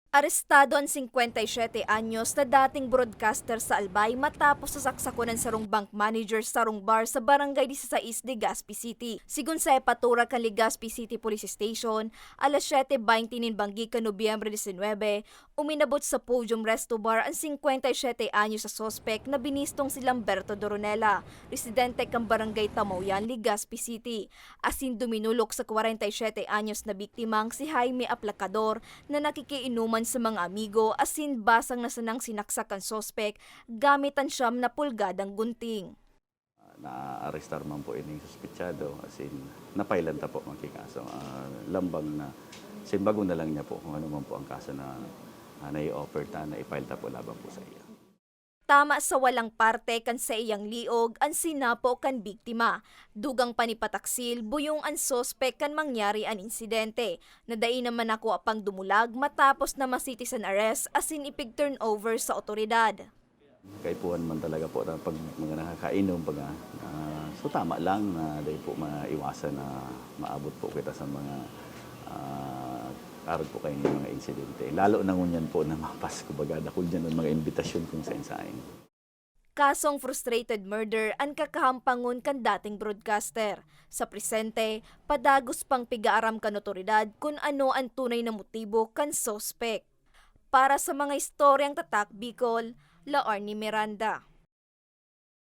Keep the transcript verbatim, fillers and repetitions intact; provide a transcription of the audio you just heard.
Arestado an singkwenta y siyete anyos na dating broadcaster sa Albay matapos sasaksakon an sarong bank manager sa sarong bar sa Barangay disisais, Legazpi City. Sigon sa hepatura kan Legazpi City Police Station, alas siyete baynte nin banggi kan Nobyembre disinwebe, uminabot sa Podium Resto Bar an singkwenta y siyete anyos na suspek na binistong si Lamberto Doronela, residente kan Barangay Tamauyan, Legazpi City, asin duminulok sa kwarenta y siyete anyos na biktimang si Jaime Aplacador na nakikiinuman sa mga amigo asin basang na sanang sinaksak kan suspek gamit an siyam na pulgadang gunting. Naarestar man po ining suspetsado, as in, napailan ta po magkikaso. Ah, lambang na, simbagon na lang niya po kung ano man po ang kaso na, ah, nai-offer ta na i-file ta po laban po sa iya. Tama sa walang parte kan saiyang liog an sinapo kan biktima. Dugang pa ni pataksil, buyong an suspek kan mangyari an insidente, na dai naman nakuha pang dumulag matapos na ma-citizen arrest asin ipig-turnover sa otoridad. Kaipuhan man talaga po na pag mga nakakainom, baga, ah, so tama lang na dai po maiwasan na maabot po kita sa mga, ah, arog po kayo ng mga insidente. Lalo na ngunyan po na mapas, kumbaga, dakul dyan ang mga imbitasyon kung sain-sain. Kasong frustrated murder an kakahampangon kan dating broadcaster. Sa presente, padagos pang pig-aaram kan otoridad kun ano an tunay na motibo kan suspek. Para sa mga istoryang Tatak Bicol, Laarni Miranda.